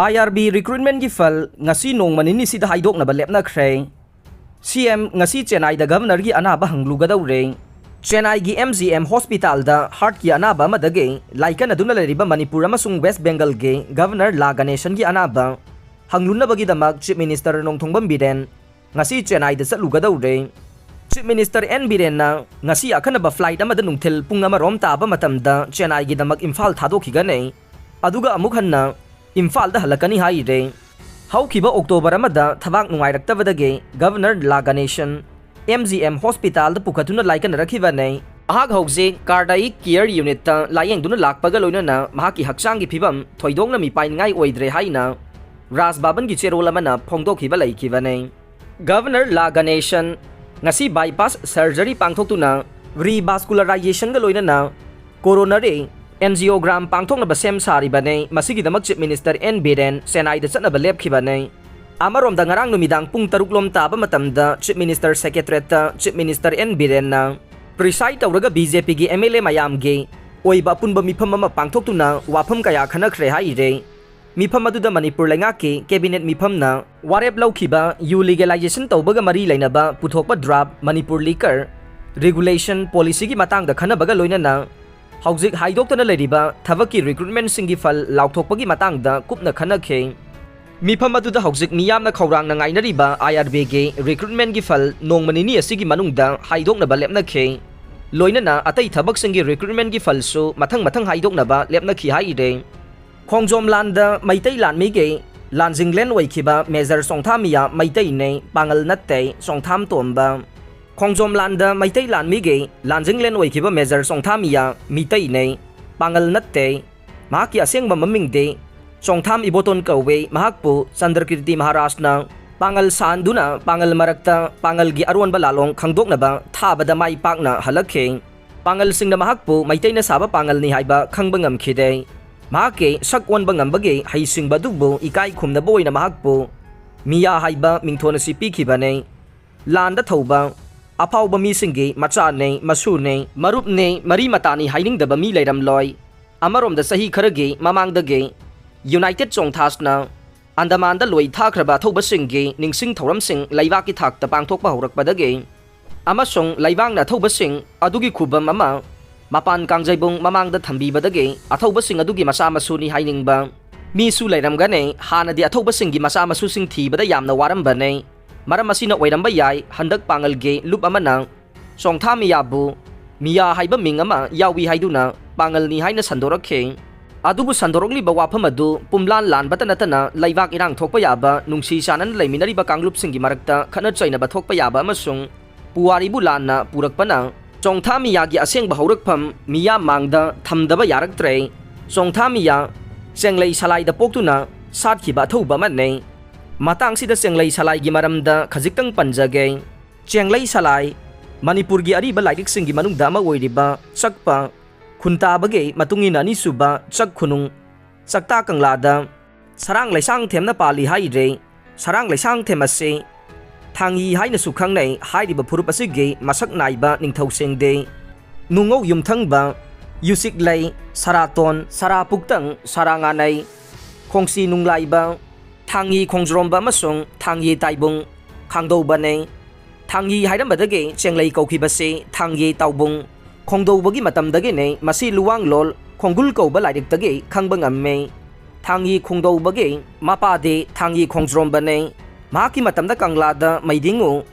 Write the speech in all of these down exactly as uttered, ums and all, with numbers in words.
ꯑꯥꯏ R B ꯔꯤꯀ꯭ꯔꯨꯠꯃꯦꯟꯒꯤ ꯐꯜ ꯉꯁꯤ ꯅꯣꯡꯃ ꯅꯤꯅꯤꯁꯤꯗ ꯍꯥꯏꯗꯣꯛꯅꯕ ꯂꯦꯞꯅꯈ꯭ꯔꯦ꯫ ꯁꯤ ꯑꯦꯝ ꯉꯁꯤ ꯆꯦꯟꯅꯥꯏꯗ ꯒꯚꯔꯅꯔꯒꯤ ꯑꯅꯥꯕ ꯍꯪꯂꯨꯒꯗꯧꯔꯦ꯫ ꯆꯦꯟꯅꯥꯏꯒꯤ ꯑꯦꯝ ꯖꯤ ꯑꯦꯝ ꯍꯣꯁꯄꯤꯇꯥꯜꯗ ꯍꯥꯔꯠꯀꯤ ꯑꯅꯥꯕ ꯑꯃꯗꯒꯤ ꯂꯥꯏꯀꯠꯅꯗꯨꯅ ꯂꯩꯔꯤꯕ ꯃꯅꯤꯄꯨꯔ ꯑꯃꯁꯨꯡ ꯋꯦꯁ ꯕꯦꯡꯒꯜꯒꯤ ꯒꯚꯔꯅꯔ ꯂꯥ ꯒꯅꯦꯁꯟꯒꯤ ꯑꯅꯥꯕ ꯍꯪꯂꯨꯅꯕꯒꯤꯗꯃꯛ ꯆꯤꯐ ꯃꯤꯅꯤꯁꯇꯔ ꯅꯣꯡꯊꯣꯡꯕꯝ ꯕꯤꯔꯦꯟ ꯉꯁꯤ ꯆꯦꯟꯅꯥꯏꯗ ꯆꯠꯂꯨꯒꯗꯧꯔꯦ꯫ ꯆꯤꯐ ꯃꯤꯅꯤꯁꯇꯔ ꯑꯦꯟ ꯕꯤꯔꯦꯟꯅ ꯉꯁꯤ ꯑꯈꯟꯅꯕ ꯐ꯭ꯂꯥꯏꯠ ꯑꯃꯗ ꯅꯨꯡꯊꯤꯜ ꯄꯨꯡ ꯑꯃꯔꯣꯝ ꯇꯥꯕ ꯃꯇꯝꯗ ꯆꯦꯟꯅꯥꯏꯒꯤꯗꯃꯛ ꯏꯝꯐꯥꯜ ꯊꯥꯗꯣꯛꯈꯤꯒꯅꯤ꯫ ꯑꯗꯨꯒ ꯑꯃꯨꯛ ꯍꯟꯅ ꯏꯝꯐꯥꯜꯗ ꯍꯜꯂꯛꯀꯅꯤ ꯍꯥꯏꯔꯦ꯫ ꯍꯧꯈꯤꯕ ꯑꯣꯛꯇꯣꯕꯔ ꯑꯃꯗ ꯊꯕꯥꯛ ꯅꯨꯡꯉꯥꯏꯔꯛꯇꯕꯗꯒꯤ ꯒꯚꯔꯅꯔ ꯂꯥ ꯒꯅꯦꯁꯟ ꯑꯦꯝ ꯖꯤ ꯑꯦꯝ ꯍꯣꯁꯄꯤꯇꯥꯜꯗ ꯄꯨꯈꯠꯇꯨꯅ ꯂꯥꯏꯀꯠꯅꯔꯛꯈꯤꯕꯅꯤ꯫ ꯃꯍꯥꯛ ꯍꯧꯖꯤꯛ ꯀꯥꯔꯗꯥꯏꯛ ꯀꯤꯌꯔ ꯌꯨꯅꯤꯠꯇ ꯂꯥꯌꯦꯡꯗꯨꯅ ꯂꯥꯛꯄꯒ ꯂꯣꯏꯅꯅ ꯃꯍꯥꯛꯀꯤ ꯍꯛꯆꯥꯡꯒꯤ ꯐꯤꯕꯝ ꯊꯣꯏꯗꯣꯛꯅ ꯃꯤꯄꯥꯏꯅꯤꯡꯉꯥꯏ ꯑꯣꯏꯗ꯭ꯔꯦ ꯍꯥꯏꯅ ꯔꯥꯖ ꯚꯕꯟꯒꯤ ꯆꯦꯔꯣꯜ ꯑꯃꯅ ꯐꯣꯡꯗꯣꯛꯈꯤꯕ ꯂꯩꯈꯤꯕꯅꯤ꯫ ꯒꯚꯔꯅꯔ ꯂꯥ ꯒꯅꯦꯁꯟ ꯉꯁꯤ ꯕꯥꯏꯄꯥꯁ ꯁꯔꯖꯔꯤ ꯄꯥꯡꯊꯣꯛꯇꯨꯅ ꯔꯤꯚꯥꯁꯀꯨꯂꯔꯥꯏꯖꯦꯁꯟꯒ ꯂꯣꯏꯅꯅ ꯀꯣꯔꯣꯅꯔꯤ ꯑꯦꯟꯖꯤꯑꯣꯒ꯭ꯔꯥꯝ ꯄꯥꯡꯊꯣꯛꯅꯕ ꯁꯦꯝ ꯁꯥꯔꯤꯕꯅꯤ꯫ ꯃꯁꯤꯒꯤꯗꯃꯛ ꯆꯤꯐ ꯃꯤꯅꯤꯁꯇꯔ ꯑꯦꯟ ꯕꯤꯔꯦꯟ ꯆꯦꯟꯅꯥꯏꯗ ꯆꯠꯅꯕ ꯂꯦꯞꯈꯤꯕꯅꯤ꯫ ꯑꯃꯔꯣꯝꯗ ꯉꯔꯥꯡ ꯅꯨꯃꯤꯗꯥꯡ ꯄꯨꯡ ꯇꯔꯨꯛ ꯂꯣꯝ ꯇꯥꯕ ꯃꯇꯝꯗ ꯆꯤꯐ ꯃꯤꯅꯤꯁꯇꯔ ꯁꯦꯀ꯭ꯔꯦꯇꯔꯤꯌꯦꯠꯇ ꯆꯤꯐ ꯃꯤꯅꯤꯁꯇꯔ ꯑꯦꯟ ꯕꯤꯔꯦꯟꯅ ꯄ꯭ꯔꯤꯁꯥꯏꯗ ꯇꯧꯔꯒ ꯕꯤ ꯖꯦ ꯄꯤꯒꯤ ꯑꯦꯝ ꯑꯦꯜ ꯑꯦ ꯃꯌꯥꯝꯒꯤ ꯑꯣꯏꯕ ꯑꯄꯨꯟꯕ ꯃꯤꯐꯝ ꯑꯃ ꯄꯥꯡꯊꯣꯛꯇꯨꯅ ꯋꯥꯐꯝ ꯀꯌꯥ ꯈꯟꯅꯈ꯭ꯔꯦ ꯍꯥꯏꯔꯦ꯫ ꯃꯤꯐꯝ ꯑꯗꯨꯗ ꯃꯅꯤꯄꯨꯔ ꯂꯩꯉꯥꯛꯀꯤ ꯀꯦꯕꯤꯅꯦꯠ ꯃꯤꯐꯝꯅ ꯋꯥꯔꯦꯞ ꯂꯧꯈꯤꯕ ꯌꯨ ꯂꯤꯒꯦꯂꯥꯏꯖꯦꯁꯟ ꯇꯧꯕꯒ ꯃꯔꯤ ꯂꯩꯅꯕ ꯄꯨꯊꯣꯛꯄ ꯗ꯭ꯔꯥꯐ ꯃꯅꯤꯄꯨꯔ ꯂꯤꯀꯔ ꯔꯤꯒꯨꯂꯦꯁꯟ ꯄꯣꯂꯤꯁꯤꯒꯤ ꯃꯇꯥꯡꯗ ꯈꯟꯅꯕꯒ ꯂꯣꯏꯅꯅ ꯍꯧꯖꯤꯛ ꯍꯥꯏꯗꯣꯛꯇꯅ ꯂꯩꯔꯤꯕ ꯊꯕꯛꯀꯤ ꯔꯤꯀ꯭ꯔꯨꯠꯃꯦꯟꯁꯤꯡꯒꯤ ꯐꯜ ꯂꯥꯎꯊꯣꯛꯄꯒꯤ ꯃꯇꯥꯡꯗ ꯀꯨꯞꯅ ꯈꯟꯅꯈꯤ꯫ ꯃꯤꯐꯝ ꯑꯗꯨꯗ ꯍꯧꯖꯤꯛ ꯃꯤꯌꯥꯝꯅ ꯈꯧꯔꯥꯡꯅ ꯉꯥꯏꯅꯔꯤꯕ ꯑꯥꯏ ꯑꯥꯔ ꯕꯤꯒꯤ ꯔꯤꯀ꯭ꯔꯨꯠꯃꯦꯟꯒꯤ ꯐꯜ ꯅꯣꯡꯃ ꯅꯤꯅꯤ ꯑꯁꯤꯒꯤ ꯃꯅꯨꯡꯗ ꯍꯥꯏꯗꯣꯛꯅꯕ ꯂꯦꯞꯅꯈꯤ꯫ ꯂꯣꯏꯅꯅ ꯑꯇꯩ ꯊꯕꯛꯁꯤꯡꯒꯤ ꯔꯤꯀ꯭ꯔꯨꯠꯃꯦꯟꯒꯤ ꯐꯜꯁꯨ ꯃꯊꯪ ꯃꯊꯪ ꯍꯥꯏꯗꯣꯛꯅꯕ ꯂꯦꯞꯅꯈꯤ ꯍꯥꯏꯔꯦ꯫ ꯈꯣꯡꯖꯣꯝ ꯂꯥꯟꯗ ꯃꯩꯇꯩ ꯂꯥꯟꯃꯤꯒꯤ ꯂꯥꯟꯖꯤꯡꯂꯦꯟ ꯑꯣꯏꯈꯤꯕ ꯃꯦꯖꯔ ꯆꯣꯡꯊꯥꯃꯤꯌꯥ ꯃꯩꯇꯩꯅꯦ, ꯄꯥꯡꯒꯜ ꯅꯠꯇꯦ, ꯆꯣꯡꯊꯥꯝ ꯇꯣꯝꯕ꯫ ꯈꯣꯡꯖꯣꯝ ꯂꯥꯟꯗ ꯃꯩꯇꯩ ꯂꯥꯟꯃꯤꯒꯤ ꯂꯥꯟꯖꯤꯡꯂꯦꯟ ꯑꯣꯏꯈꯤꯕ ꯃꯦꯖꯔ ꯆꯣꯡꯊꯥꯃꯤꯌꯥ ꯃꯤꯇꯩꯅꯦ, ꯄꯥꯡꯒꯜ ꯅꯠꯇꯦ꯫ ꯃꯍꯥꯛꯀꯤ ꯑꯁꯦꯡꯕ ꯃꯃꯤꯡꯗꯤ ꯆꯣꯡꯊꯥꯝ ꯏꯕꯣꯇꯣꯟ ꯀꯧꯏ꯫ ꯃꯍꯥꯛꯄꯨ ꯆꯟꯗ꯭ꯔꯀꯤꯔꯇꯤ ꯃꯍꯥꯔꯥꯖꯅ ꯄꯥꯡꯒꯜ ꯁꯥꯟꯗꯨꯅ ꯄꯥꯡꯒꯜ ꯃꯔꯛꯇ ꯄꯥꯡꯒꯜꯒꯤ ꯑꯔꯣꯟꯕ ꯂꯥꯂꯣꯡ ꯈꯪꯗꯣꯛꯅꯕ ꯊꯥꯕꯗ ꯃꯥꯏ ꯄꯥꯛꯅ ꯍꯜꯂꯛꯈꯤ꯫ ꯄꯥꯡꯒꯜꯁꯤꯡꯅ ꯃꯍꯥꯛꯄꯨ ꯃꯩꯇꯩꯅ ꯁꯥꯕ ꯄꯥꯡꯒꯜꯅꯤ ꯍꯥꯏꯕ ꯈꯪꯕ ꯉꯝꯈꯤꯗꯦ꯫ ꯃꯍꯥꯛꯀꯤ ꯁꯛ ꯑꯣꯟꯕ ꯉꯝꯕꯒꯤ ꯍꯩꯁꯤꯡꯕ ꯑꯗꯨꯕꯨ ꯏꯀꯥꯏ ꯈꯨꯝꯅꯕ ꯑꯣꯏꯅ ꯃꯍꯥꯛꯄꯨ ꯃꯤꯌꯥ ꯍꯥꯏꯕ ꯃꯤꯡꯊꯣꯟ ꯑꯁꯤ ꯄꯤꯈꯤꯕꯅꯤ꯫ ꯂꯥꯟꯗ ꯊꯧꯕ ꯑꯐꯥꯎꯕ ꯃꯤꯁꯤꯡꯒꯤ ꯃꯆꯥꯅꯤ, ꯃꯁꯨꯅꯤ, ꯃꯔꯨꯞꯅꯤ, ꯃꯔꯤ ꯃꯇꯥꯅꯤ ꯍꯥꯏꯅꯤꯡꯗꯕ ꯃꯤ ꯂꯩꯔꯝꯂꯣꯏ꯫ ꯑꯃꯔꯣꯝꯗ ꯆꯍꯤ ꯈꯔꯒꯤ ꯃꯃꯥꯡꯗꯒꯤ United Chongthas ꯅ ꯑꯟꯗꯃꯥꯟꯗ ꯂꯣꯏ ꯊꯥꯈ꯭ꯔꯕ ꯑꯊꯧꯕꯁꯤꯡꯒꯤ ꯅꯤꯡꯁꯤꯡ ꯊꯧꯔꯝꯁꯤꯡ ꯂꯩꯕꯥꯛꯀꯤ ꯊꯥꯛꯇ ꯄꯥꯡꯊꯣꯛꯄ ꯍꯧꯔꯛꯄꯗꯒꯤ ꯑꯃꯁꯨꯡ ꯂꯩꯕꯥꯛꯅ ꯑꯊꯧꯕꯁꯤꯡ ꯑꯗꯨꯒꯤ ꯈꯨꯕꯝ ꯑꯃ ꯃꯄꯥꯟ ꯀꯥꯡꯖꯩꯕꯨꯡ ꯃꯃꯥꯡꯗ ꯊꯝꯕꯤꯕꯗꯒꯤ ꯑꯊꯧꯕꯁꯤꯡ ꯑꯗꯨꯒꯤ ꯃꯆꯥ ꯃꯁꯨꯅꯤ ꯍꯥꯏꯅꯤꯡꯕ ꯃꯤꯁꯨ ꯂꯩꯔꯝꯒꯅꯤ꯫ ꯍꯥꯟꯅꯗꯤ ꯑꯊꯧꯕꯁꯤꯡꯒꯤ ꯃꯆꯥ ꯃꯁꯨꯁꯤꯡ ꯊꯤꯕꯗ ꯌꯥꯝꯅ ꯋꯥꯔꯝꯕꯅꯤ꯫ ꯃꯔꯝ ꯑꯁꯤꯅ ꯑꯣꯏꯔꯝꯕ ꯌꯥꯏ, ꯍꯟꯗꯛ ꯄꯥꯡꯒꯜꯒꯤ ꯂꯨꯞ ꯑꯃꯅ ꯆꯣꯡꯊꯥ ꯃꯤꯌꯥꯕꯨ ꯃꯤꯌꯥ ꯍꯥꯏꯕ ꯃꯤꯡ ꯑꯃ ꯌꯥꯎꯏ ꯍꯥꯏꯗꯨꯅ ꯄꯥꯡꯒꯜꯅꯤ ꯍꯥꯏꯅ ꯁꯟꯗꯣꯔꯛꯈꯤ꯫ ꯑꯗꯨꯕꯨ ꯁꯟꯗꯣꯔꯛꯂꯤꯕ ꯋꯥꯐꯝ ꯑꯗꯨ ꯄꯨꯝꯂꯥꯟ ꯂꯥꯟꯕꯇ ꯅꯠꯇꯅ ꯂꯩꯕꯥꯛ ꯏꯔꯥꯡ ꯊꯣꯛꯄ ꯌꯥꯕ, ꯅꯨꯡꯁꯤ ꯆꯥꯟꯅꯅ ꯂꯩꯃꯤꯟꯅꯔꯤꯕ ꯀꯥꯡꯂꯨꯞꯁꯤꯡꯒꯤ ꯃꯔꯛꯇ ꯈꯠꯅ ꯆꯩꯅꯕ ꯊꯣꯛꯄ ꯌꯥꯕ ꯑꯃꯁꯨꯡ ꯄꯨꯋꯥꯔꯤꯕꯨ ꯂꯥꯟꯅ ꯄꯨꯔꯛꯄꯅ ꯆꯣꯡꯊꯥ ꯃꯤꯌꯥꯒꯤ ꯑꯁꯦꯡꯕ ꯍꯧꯔꯛꯐꯝ ꯃꯤꯌꯥ ꯃꯥꯡꯗ ꯊꯝꯗꯕ ꯌꯥꯔꯛꯇ꯭ꯔꯦ꯫ ꯆꯣꯡꯊꯥ ꯃꯤꯌꯥ ꯆꯦꯡꯂꯩ ꯁꯂꯥꯏꯗ ꯄꯣꯛꯇꯨꯅ ꯁꯥꯠꯈꯤꯕ ꯑꯊꯧꯕ ꯑꯃꯅꯤ꯫ ꯃꯇꯥꯡꯁꯤꯗ ꯆꯦꯡꯂꯩ ꯁꯂꯥꯏꯒꯤ ꯃꯔꯝꯗ ꯈꯖꯤꯛꯇꯪ ꯄꯟꯖꯒꯦ꯫ ꯆꯦꯡꯂꯩ ꯁꯂꯥꯏ ꯃꯅꯤꯄꯨꯔꯒꯤ ꯑꯔꯤꯕ ꯂꯥꯏꯔꯤꯛꯁꯤꯡꯒꯤ ꯃꯅꯨꯡꯗ ꯑꯃ ꯑꯣꯏꯔꯤꯕ ꯆꯛꯄ ꯈꯨꯟꯇꯥꯕꯒꯤ ꯃꯇꯨꯡ ꯏꯟꯅ ꯑꯅꯤꯁꯨꯕ ꯆꯛ ꯈꯨꯅꯨꯡ ꯆꯛꯇꯥ ꯀꯪꯂꯥꯗ ꯁꯔꯥꯡ ꯂꯩꯁꯥꯡꯊꯦꯝꯅ ꯄꯥꯜꯂꯤ ꯍꯥꯏꯔꯦ꯫ ꯁꯔꯥꯡ ꯂꯩꯁꯥꯡꯊꯦꯝ ꯑꯁꯤ ꯊꯥꯡꯌꯤ ꯍꯥꯏꯅꯁꯨ ꯈꯪꯅꯩ꯫ ꯍꯥꯏꯔꯤꯕ ꯐꯨꯔꯨꯞ ꯑꯁꯤꯒꯤ ꯃꯁꯛ ꯅꯥꯏꯕ ꯅꯤꯡꯊꯧꯁꯤꯡꯗꯤ ꯅꯨꯡꯉꯧ ꯌꯨꯝꯊꯪꯕ, ꯌꯨꯁꯤꯛꯂꯩ, ꯁꯔꯥꯇꯣꯟ, ꯁꯔꯥ ꯄꯨꯛꯇꯪ, ꯁꯔꯥ ꯉꯥꯅꯩ, ꯈꯣꯡꯁꯤ ꯅꯨꯡꯂꯥꯏꯕ, ꯊꯥꯡꯌꯤ ꯈꯣꯡꯖ꯭ꯔꯣꯝꯕ ꯑꯃꯁꯨꯡ ꯊꯥꯡꯌꯤ ꯇꯥꯏꯕꯨꯡ ꯈꯥꯡꯗꯧꯕꯅꯤ꯫ ꯊꯥꯡꯌꯤ ꯍꯥꯏꯔꯝꯕꯗꯒꯤ ꯆꯦꯡꯂꯩ ꯀꯧꯈꯤꯕꯁꯤ ꯊꯥꯡꯌꯤ ꯇꯥꯎꯕꯨꯡ ꯈꯣꯡꯗꯧꯕꯒꯤ ꯃꯇꯝꯗꯒꯤꯅꯤ꯫ ꯃꯁꯤ ꯂꯨꯋꯥꯡꯂꯣꯜ ꯈꯣꯡꯒꯨꯜ ꯀꯧꯕ ꯂꯥꯏꯔꯤꯛꯇꯒꯤ ꯈꯪꯕ ꯉꯝꯃꯤ꯫ ꯊꯥꯡꯌꯤ ꯈꯣꯡꯗꯧꯕꯒꯤ ꯃꯄꯥꯗꯤ ꯊꯥꯡꯌꯤ ꯈꯣꯡꯖ꯭ꯔꯣꯝꯕꯅꯤ꯫ ꯃꯍꯥꯛꯀꯤ ꯃꯇꯝꯗ ꯀꯪꯂꯥꯗ ꯃꯩꯗꯤꯡꯉꯨ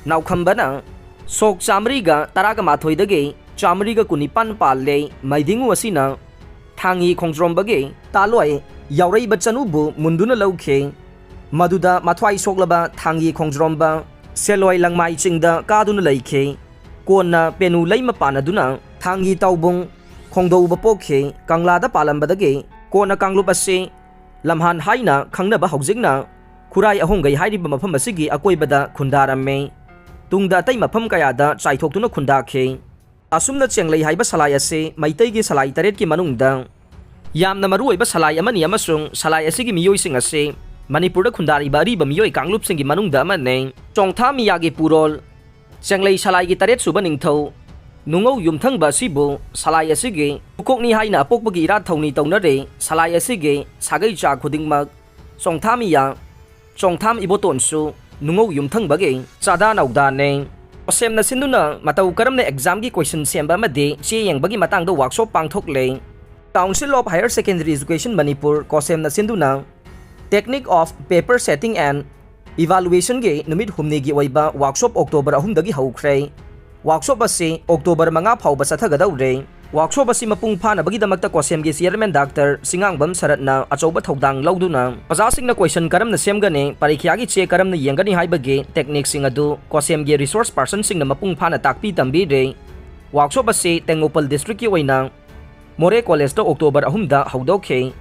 ꯅꯥꯎꯈꯝꯕꯅ ꯁꯣꯛ ꯆꯥꯃꯔꯤꯒ ꯇꯔꯥꯒ ꯃꯥꯊꯣꯏꯗꯒꯤ ꯆꯥꯃꯔꯤꯒ ꯀꯨꯟꯅꯤꯄꯥꯟ ꯄꯥꯜꯂꯦ꯫ ꯃꯩꯗꯤꯡꯉꯨ ꯑꯁꯤꯅ ꯊꯥꯡꯌꯤ ꯈꯣꯡꯖ꯭ꯔꯣꯝꯕꯒꯤ ꯇꯥꯂꯣꯏ ꯌꯥꯎꯔꯩꯕ ꯆꯅꯨꯕꯨ ꯃꯨꯟꯗꯨꯅ ꯂꯧꯈꯤ꯫ ꯃꯗꯨꯗ ꯃꯊ꯭ꯋꯥꯏ ꯁꯣꯛꯂꯕ ꯊꯥꯡꯌꯤ ꯈꯣꯡꯖ꯭ꯔꯣꯝꯕ ꯁꯦꯂꯣꯏ ꯂꯪꯃꯥꯏ ꯆꯤꯡꯗ ꯀꯥꯗꯨꯅ ꯂꯩꯈꯤ꯫ ꯀꯣꯟꯅ ꯄꯦꯅꯨ ꯂꯩꯃ ꯄꯥꯟꯅꯗꯨꯅ ꯊꯥꯡꯌꯤ ꯇꯥꯎꯕꯨꯡ ꯈꯣꯡꯗꯧꯕ ꯄꯣꯛꯈꯤ꯫ ꯀꯪꯂꯥꯗ ꯄꯥꯜꯂꯝꯕꯗꯒꯤ ꯀꯣꯟꯅ ꯀꯥꯡꯂꯨꯞ ꯑꯁꯤ ꯂꯝꯍꯥꯟ ꯍꯥꯏꯅ ꯈꯪꯅꯕ ꯍꯧꯖꯤꯛꯅ ꯈꯨꯔꯥꯏ ꯑꯍꯣꯡꯒꯩ ꯍꯥꯏꯔꯤꯕ ꯃꯐꯝ ꯑꯁꯤꯒꯤ ꯑꯀꯣꯏꯕꯗ ꯈꯨꯟꯗꯥꯔꯝꯃꯤ꯫ ꯇꯨꯡꯗ ꯑꯇꯩ ꯃꯐꯝ ꯀꯌꯥꯗ ꯆꯥꯏꯊꯣꯛꯇꯨꯅ ꯈꯨꯟꯗꯥꯈꯤ꯫ ꯑꯁꯨꯝꯅ ꯆꯦꯡꯂꯩ ꯍꯥꯏꯕ ꯁꯂꯥꯏ ꯑꯁꯤ ꯃꯩꯇꯩꯒꯤ ꯁꯂꯥꯏ ꯇꯔꯦꯠꯀꯤ ꯃꯅꯨꯡꯗ ꯌꯥꯝꯅ ꯃꯔꯨꯑꯣꯏꯕ ꯁꯂꯥꯏ ꯑꯃꯅꯤ ꯑꯃꯁꯨꯡ ꯁꯂꯥꯏ ꯑꯁꯤꯒꯤ ꯃꯤꯑꯣꯏꯁꯤꯡ ꯑꯁꯤ ꯃꯅꯤꯄꯨꯔꯗ ꯈꯨꯟꯗꯥꯔꯤꯕ ꯑꯔꯤꯕ ꯃꯤꯑꯣꯏ ꯀꯥꯡꯂꯨꯞꯁꯤꯡꯒꯤ ꯃꯅꯨꯡꯗ ꯑꯃꯅꯤ꯫ ꯆꯣꯡꯊꯥ ꯃꯤꯌꯥꯒꯤ ꯄꯨꯔꯣꯜ꯫ ꯆꯦꯡꯂꯩ ꯁꯂꯥꯏꯒꯤ ꯇꯔꯦꯠꯁꯨꯕ ꯅꯤꯡꯊꯧ ꯅꯨꯡꯉꯧ ꯌꯨꯝꯊꯪꯕ ꯑꯁꯤꯕꯨ ꯁꯂꯥꯏ ꯑꯁꯤꯒꯤ ꯃꯀꯣꯛꯅꯤ ꯍꯥꯏꯅ ꯑꯄꯣꯛꯄꯒꯤ ꯏꯔꯥꯠ ꯊꯧꯅꯤ ꯇꯧꯅꯔꯦ꯫ ꯁꯂꯥꯏ ꯑꯁꯤꯒꯤ ꯁꯥꯒꯩ ꯆꯥ ꯈꯨꯗꯤꯡꯃꯛ ꯆꯣꯡꯊꯥꯝ ꯏꯌꯥ, ꯆꯣꯡꯊꯥꯝ ꯏꯕꯣꯇꯣꯟꯁꯨ ꯅꯨꯡꯉꯧ ꯌꯨꯝꯊꯪꯕꯒꯤ ꯆꯥꯗꯥ ꯅꯧꯗꯥꯅꯦ꯫ ꯀꯣꯁꯦꯝꯅ ꯁꯤꯟꯗꯨꯅ ꯃꯇꯧ ꯀꯔꯝꯅ examꯒꯤ question ꯁꯦꯝꯕ ꯑꯃꯗꯤ ꯆꯦ ꯌꯦꯡꯕꯒꯤ ꯃꯇꯥꯡꯗ workshop ꯄꯥꯡꯊꯣꯛꯂꯦ꯫ Council of Higher Secondary Education Manipur, ꯀꯣꯁꯦꯝꯅ ꯁꯤꯟꯗꯨꯅ Technique of Paper Setting and Evaluationꯒꯤ ꯅꯨꯃꯤꯠ ꯍꯨꯝꯅꯤꯒꯤ ꯑꯣꯏꯕ workshop October ꯑꯍꯨꯝꯗꯒꯤ ꯍꯧꯈ꯭ꯔꯦ꯫ Workshop ꯑꯁꯤ October ꯃꯉꯥ ꯐꯥꯎꯕ ꯆꯠꯊꯒꯗꯧꯔꯦ꯫ Workshop ꯑꯁꯤ ꯃꯄꯨꯡ ꯐꯥꯅꯕꯒꯤꯗꯃꯛꯇ ꯀꯣꯁꯦꯝꯒꯤ chairman ꯗꯥꯛꯇꯔ ꯁꯤꯉꯥꯡꯕꯝ ꯁꯔꯠꯅ ꯑꯆꯧꯕ ꯊꯧꯗꯥꯡ ꯂꯧꯗꯨꯅ ꯑꯣꯖꯥꯁꯤꯡꯅ question ꯀꯔꯝꯅ ꯁꯦꯝꯒꯅꯤ, ꯄꯔꯤꯈ꯭ꯌꯥꯒꯤ ꯆꯦ ꯀꯔꯝꯅ ꯌꯦꯡꯒꯅꯤ ꯍꯥꯏꯕꯒꯤ techniqueꯁꯤꯡ ꯑꯗꯨ ꯀꯣꯁꯦꯝꯒꯤ resource personꯁꯤꯡꯅ ꯃꯄꯨꯡ ꯐꯥꯅ ꯇꯥꯛꯄꯤ ꯇꯝꯕꯤꯔꯦ꯫ Workshop ꯑꯁꯤ ꯇꯦꯡꯅꯧꯄꯜ districtꯀꯤ ꯑꯣꯏꯅ ꯃꯣꯔꯦ collegeꯇ October ꯑꯍꯨꯝꯗ ꯍꯧꯗꯣꯛꯈꯤ꯫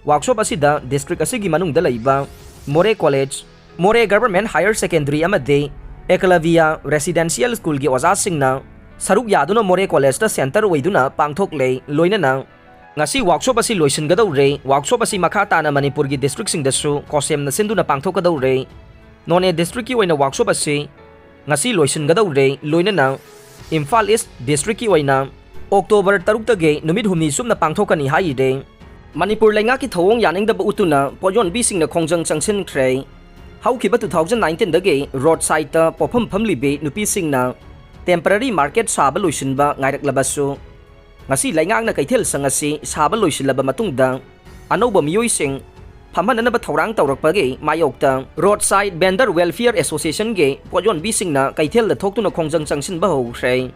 Workshop ꯑꯁꯤꯗ district ꯑꯁꯤꯒꯤ ꯃꯅꯨꯡꯗ ꯂꯩꯕ ꯃꯣꯔꯦ college, ꯃꯣꯔꯦ Government Higher Secondary ꯑꯃꯗꯤ Eklavya Residential Schoolꯒꯤ ꯑꯣꯖꯥꯁꯤꯡꯅ ꯁꯔꯨꯛ ꯌꯥꯗꯨꯅ ꯃꯣꯔꯦ collegeꯇ centre ꯑꯣꯏꯗꯨꯅ ꯄꯥꯡꯊꯣꯛꯂꯦ꯫ ꯂꯣꯏꯅꯅ ꯉꯁꯤ workshop ꯑꯁꯤ ꯂꯣꯏꯁꯤꯟꯒꯗꯧꯔꯦ꯫ Workshop ꯑꯁꯤ ꯃꯈꯥ ꯇꯥꯅ ꯃꯅꯤꯄꯨꯔꯒꯤ districtꯁꯤꯡꯗꯁꯨ ꯀꯣꯁꯦꯝꯅ ꯁꯤꯟꯗꯨꯅ ꯄꯥꯡꯊꯣꯛꯀꯗꯧꯔꯦ꯫ ꯅꯣꯅꯦ districtꯀꯤ ꯑꯣꯏꯅ workshop ꯑꯁꯤ ꯉꯁꯤ ꯂꯣꯏꯁꯤꯟꯒꯗꯧꯔꯦ꯫ ꯂꯣꯏꯅꯅ ꯏꯝꯐꯥꯜ East districtꯀꯤ ꯑꯣꯏꯅ October ꯇꯔꯨꯛꯇꯒꯤ ꯅꯨꯃꯤꯠ ꯍꯨꯝꯅꯤ ꯆꯨꯞꯅ ꯄꯥꯡꯊꯣꯛꯀꯅꯤ ꯍꯥꯏꯔꯦ꯫ ꯃꯅꯤꯄꯨꯔ ꯂꯩꯉꯥꯛꯀꯤ ꯊꯧꯑꯣꯡ ꯌꯥꯅꯤꯡꯗꯕ ꯎꯠꯇꯨꯅ ꯄꯣꯠꯌꯣꯟꯕꯤꯁꯤꯡꯅ ꯈꯣꯡꯖꯪ ꯆꯪꯁꯤꯟꯈ꯭ꯔꯦ꯫ ꯍꯧꯈꯤꯕ two thousand nineteenꯗꯒꯤ road sideꯇ ꯄꯣꯠꯐꯝ ꯐꯝꯂꯤꯕꯤ ꯅꯨꯄꯤꯁꯤꯡꯅ temporary market ꯁꯥꯕ ꯂꯣꯏꯁꯤꯟꯕ ꯉꯥꯏꯔꯛꯂꯕꯁꯨ, ꯉꯁꯤ ꯂꯩꯉꯥꯛꯅ ꯀꯩꯊꯦꯜ ꯁꯪ ꯑꯁꯤ ꯁꯥꯕ ꯂꯣꯏꯁꯤꯜꯂꯕ ꯃꯇꯨꯡꯗ ꯑꯅꯧꯕ ꯃꯤꯑꯣꯏꯁꯤꯡ ꯐꯝꯍꯟꯅꯅꯕ ꯊꯧꯔꯥꯡ ꯇꯧꯔꯛꯄꯒꯤ ꯃꯥꯌꯣꯛꯇ road side vendor welfare associationꯒꯤ ꯄꯣꯠꯌꯣꯟꯕꯤꯁꯤꯡꯅ ꯀꯩꯊꯦꯜꯗ ꯊꯣꯛꯇꯨꯅ ꯈꯣꯡꯖꯪ ꯆꯪꯁꯤꯟꯕ ꯍꯧꯈ꯭ꯔꯦ꯫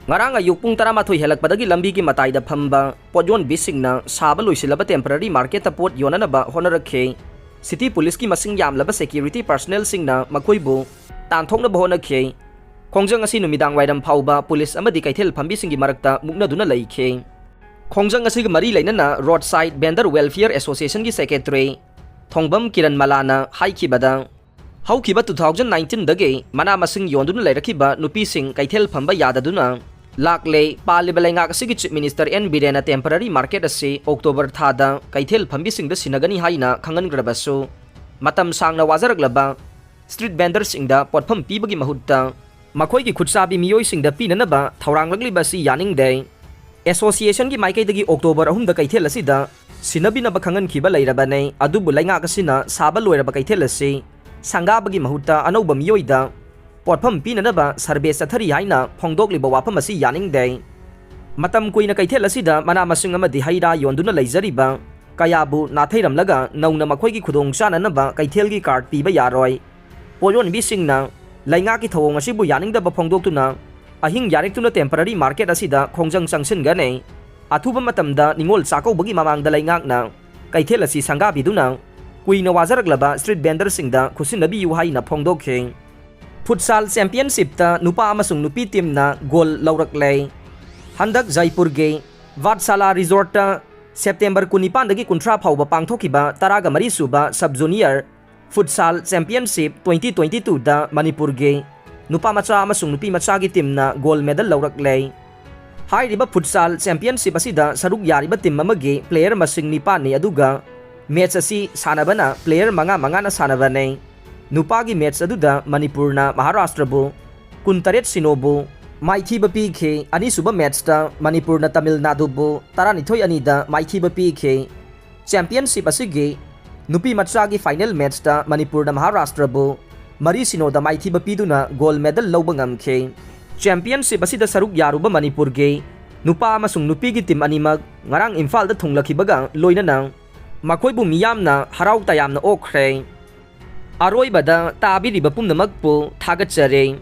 ꯉꯔꯥꯡ ꯑꯌꯨꯛ ꯄꯨꯡ ꯇꯔꯥꯃꯥꯊꯣꯏ ꯍꯦꯜꯂꯛꯄꯗꯒꯤ ꯂꯝꯕꯤꯒꯤ ꯃꯇꯥꯏꯗ ꯐꯝꯕ ꯄꯣꯠꯌꯣꯟꯕꯤꯁꯤꯡꯅ ꯁꯥꯕ ꯂꯣꯏꯁꯤꯜꯂꯕ temporary marketꯇ ꯄꯣꯠ ꯌꯣꯟꯅꯅꯕ ꯍꯣꯠꯅꯔꯛꯈꯤ꯫ City policeꯀꯤ ꯃꯁꯤꯡ ꯌꯥꯝꯂꯕ security personnelꯁꯤꯡꯅ ꯃꯈꯣꯏꯕꯨ ꯇꯥꯟꯊꯣꯛꯅꯕ ꯍꯣꯠꯅꯈꯤ꯫ ꯈꯣꯡꯖꯪ ꯑꯁꯤ ꯅꯨꯃꯤꯗꯥꯡ ꯋꯥꯏꯔꯝ ꯐꯥꯎꯕ police ꯑꯃꯗꯤ ꯀꯩꯊꯦꯜ ꯐꯝꯕꯤꯁꯤꯡꯒꯤ ꯃꯔꯛꯇ ꯃꯨꯛꯅꯗꯨꯅ ꯂꯩꯈꯤ꯫ ꯈꯣꯡꯖꯪ ꯑꯁꯤꯒ ꯃꯔꯤ ꯂꯩꯅꯅ road side vendor welfare associationꯒꯤ secretary ꯊꯣꯡꯕꯝ Kiran ꯃꯂꯥꯅ ꯍꯥꯏꯈꯤꯕꯗ, ꯍꯧꯈꯤꯕ two thousand nineteenꯗꯒꯤ ꯃꯅꯥ ꯃꯁꯤꯡ ꯌꯣꯟꯗꯨꯅ ꯂꯩꯔꯛꯈꯤꯕ ꯅꯨꯄꯤꯁꯤꯡ ꯀꯩꯊꯦꯜ ꯐꯝꯕ ꯌꯥꯗꯗꯨꯅ ꯂꯥꯛꯂꯦ꯫ ꯄꯥꯜꯂꯤꯕ ꯂꯩꯉꯥꯛ ꯑꯁꯤꯒꯤ Chief Minister ꯑꯦꯟ ꯕꯤꯔꯦꯟꯅ temporary market ꯑꯁꯤ October ꯊꯥꯗ ꯀꯩꯊꯦꯜ ꯐꯝꯕꯤꯁꯤꯡꯗ ꯁꯤꯟꯅꯒꯅꯤ ꯍꯥꯏꯅ ꯈꯪꯍꯟꯈ꯭ꯔꯕꯁꯨ, ꯃꯇꯝ ꯁꯥꯡꯅ ꯋꯥꯖꯔꯛꯂꯕ street vendorꯁꯤꯡꯗ ꯄꯣꯠꯐꯝ ꯄꯤꯕꯒꯤ ꯃꯍꯨꯠꯇ ꯃꯈꯣꯏꯒꯤ ꯈꯨꯠꯁꯥꯕꯤ ꯃꯤꯑꯣꯏꯁꯤꯡꯗ ꯄꯤꯅꯅꯕ ꯊꯧꯔꯥꯡꯂꯛꯂꯤꯕ ꯑꯁꯤ ꯌꯥꯅꯤꯡꯗꯦ꯫ ꯑꯦꯁꯣꯁꯤꯌꯦꯁꯟꯒꯤ ꯃꯥꯏꯀꯩꯗꯒꯤ ꯑꯣꯛꯇꯣꯕꯔ ꯑꯍꯨꯝꯗ ꯀꯩꯊꯦꯜ ꯑꯁꯤꯗ ꯁꯤꯟꯅꯕꯤꯅꯕ ꯈꯪꯍꯟꯈꯤꯕ ꯂꯩꯔꯕꯅꯤ, ꯑꯗꯨꯕꯨ ꯂꯩꯉꯥꯛ ꯑꯁꯤꯅ ꯁꯥꯕ ꯂꯣꯏꯔꯕ ꯀꯩꯊꯦꯜ ꯑꯁꯤ ꯁꯪꯒꯥꯕꯒꯤ ꯃꯍꯨꯠꯇ ꯑꯅꯧꯕ ꯃꯤꯑꯣꯏꯗ ꯄꯣꯠꯐꯝ ꯄꯤꯅꯅꯕ ꯁꯔꯚꯦ ꯆꯠꯊꯔꯤ ꯍꯥꯏꯅ ꯐꯣꯡꯗꯣꯛꯂꯤꯕ ꯋꯥꯐꯝ ꯑꯁꯤ ꯌꯥꯅꯤꯡꯗꯦ꯫ ꯃꯇꯝ ꯀꯨꯏꯅ ꯀꯩꯊꯦꯜ ꯑꯁꯤꯗ ꯃꯅꯥ ꯃꯁꯤꯡ ꯑꯃꯗꯤ ꯍꯩ ꯔꯥ ꯌꯣꯟꯗꯨꯅ ꯂꯩꯖꯔꯤꯕ ꯀꯌꯥꯕꯨ ꯅꯥꯊꯩꯔꯝꯂꯒ ꯅꯧꯅ ꯃꯈꯣꯏꯒꯤ ꯈꯨꯗꯣꯡꯆꯥꯅꯅꯕ ꯀꯩꯊꯦꯜꯒꯤ ꯀꯥꯔꯗ ꯄꯤꯕ ꯌꯥꯔꯣꯏ꯫ ꯄꯣꯠꯌꯣꯟꯕꯤꯁꯤꯡꯅ ꯂꯩꯉꯥꯛꯀꯤ ꯊꯧꯑꯣꯡ ꯑꯁꯤꯕꯨ ꯌꯥꯅꯤꯡꯗꯕ ꯐꯣꯡꯗꯣꯛꯇꯨꯅ ꯑꯍꯤꯡ ꯌꯥꯔꯦꯛꯇꯨꯅ ꯇꯦꯝꯄꯔꯔꯤ ꯃꯥꯔꯀꯦꯠ ꯑꯁꯤꯗ ꯈꯣꯡꯖꯪ ꯆꯪꯁꯤꯟꯒꯅꯤ꯫ ꯑꯊꯨꯕ ꯃꯇꯝꯗ ꯅꯤꯉꯣꯜ ꯆꯥꯛꯀꯧꯕꯒꯤ ꯃꯃꯥꯡꯗ ꯂꯩꯉꯥꯛꯅ ꯀꯩꯊꯦꯜ ꯑꯁꯤ ꯁꯪꯒꯥꯕꯤꯗꯨꯅ ꯀꯨꯏꯅ ꯋꯥꯖꯔꯛꯂꯕ ꯁ꯭ꯇ꯭ꯔꯤꯠ ꯚꯦꯟꯗꯔꯁꯤꯡꯗ ꯈꯨꯠꯁꯤꯟꯅꯕꯤꯌꯨ ꯍꯥꯏꯅ ꯐꯣꯡꯗꯣꯛꯈꯤ꯫ ꯐꯨꯠꯁꯥꯜ ꯆꯦꯝꯄꯤꯌꯟꯁꯤꯞꯇ ꯅꯨꯄꯥ ꯑꯃꯁꯨꯡ ꯅꯨꯄꯤ ꯇꯤꯝꯅ ꯒꯣꯜ ꯂꯧꯔꯛꯂꯦ꯫ ꯍꯟꯗꯛ ꯖꯩꯄꯨꯔꯒꯤ ꯚꯥꯠꯁꯥꯂꯥ ꯔꯤꯖꯣꯔꯠꯇ ꯁꯦꯞꯇꯦꯝꯕꯔ ꯀꯨꯟꯅꯤꯄꯥꯟꯗꯒꯤ ꯀꯨꯟꯊ꯭ꯔꯥ ꯐꯥꯎꯕ ꯄꯥꯡꯊꯣꯛꯈꯤꯕ ꯇꯔꯥꯒ ꯃꯔꯤ ꯁꯨꯕ sub junior futsal championship twenty twenty ꯇꯨꯗ ꯃꯅꯤꯄꯨꯔꯒꯤ ꯅꯨꯄꯥ ꯃꯆꯥ ꯑꯃꯁꯨꯡ ꯅꯨꯄꯤ ꯃꯆꯥꯒꯤ ꯇꯤꯝꯅ ꯒꯣꯜ ꯃꯦꯗꯜ ꯂꯧꯔꯛꯂꯦ꯫ ꯍꯥꯏꯔꯤꯕ ꯐꯨꯠꯁꯥꯜ ꯆꯦꯝꯄꯤꯌꯟꯁꯤꯞ ꯑꯁꯤꯗ ꯁꯔꯨꯛ ꯌꯥꯔꯤꯕ ꯇꯤꯝ ꯑꯃꯒꯤ ꯄ꯭ꯂꯦꯌꯔ ꯃꯁꯤꯡ ꯅꯤꯄꯥꯟꯅꯤ, ꯑꯗꯨꯒ ꯃꯦꯠꯆ ꯑꯁꯤ ꯁꯥꯟꯅꯕꯅ ꯄ꯭ꯂꯦꯌꯔ ꯃꯉꯥ ꯃꯉꯥꯅ ꯁꯥꯟꯅꯕꯅꯤ꯫ ꯅꯨꯄꯥꯒꯤ ꯃꯦꯠꯆ ꯑꯗꯨꯗ ꯃꯅꯤꯄꯨꯔꯅ ꯃꯍꯥꯔꯥꯁꯇ꯭ꯔꯕꯨ ꯀꯨꯟꯇꯔꯦꯠ ꯁꯤꯅꯣꯕꯨ ꯃꯥꯏꯊꯤꯕ ꯄꯤꯈꯤ꯫ ꯑꯅꯤꯁꯨꯕ ꯃꯦꯠꯆꯇ ꯃꯅꯤꯄꯨꯔꯅ ꯇꯥꯃꯤꯜ ꯅꯥꯗꯨꯕꯨ ꯇꯔꯥꯅꯤꯊꯣꯏ ꯑꯅꯤꯗ ꯃꯥꯏꯊꯤꯕ ꯄꯤꯈꯤ꯫ ꯆꯦꯝꯄꯤꯌꯟꯁꯤꯞ ꯑꯁꯤꯒꯤ ꯅꯨꯄꯤ ꯃꯆꯥꯒꯤ ꯐꯥꯏꯅꯦꯜ ꯃꯦꯠꯆꯇ ꯃꯅꯤꯄꯨꯔꯅ ꯃꯍꯥꯔꯥꯁꯇ꯭ꯔꯕꯨ ꯃꯔꯤ ꯁꯤꯅꯣꯗ ꯃꯥꯏꯊꯤꯕ ꯄꯤꯗꯨꯅ ꯒꯣꯜ ꯃꯦꯗꯜ ꯂꯧꯕ ꯉꯝꯈꯤ꯫ ꯆꯦꯝꯄꯤꯌꯟꯁꯤꯞ ꯑꯁꯤꯗ ꯁꯔꯨꯛ ꯌꯥꯔꯨꯕ ꯃꯅꯤꯄꯨꯔꯒꯤ ꯅꯨꯄꯥ ꯑꯃꯁꯨꯡ ꯅꯨꯄꯤꯒꯤ ꯇꯤꯝ ꯑꯅꯤꯃꯛ ꯉꯔꯥꯡ ꯏꯝꯐꯥꯜꯗ ꯊꯨꯡꯂꯈꯤꯕꯒ ꯂꯣꯏꯅꯅ ꯃꯈꯣꯏꯕꯨ ꯃꯤꯌꯥꯝꯅ ꯍꯔꯥꯎ ꯇꯌꯥꯝꯅ ꯑꯣꯛꯈ꯭ꯔꯦ꯫ ꯑꯔꯣꯏꯕꯗ ꯇꯥꯕꯤꯔꯤꯕ ꯄꯨꯝꯅꯃꯛꯄꯨ ꯊꯥꯒꯠꯆꯔꯤ꯫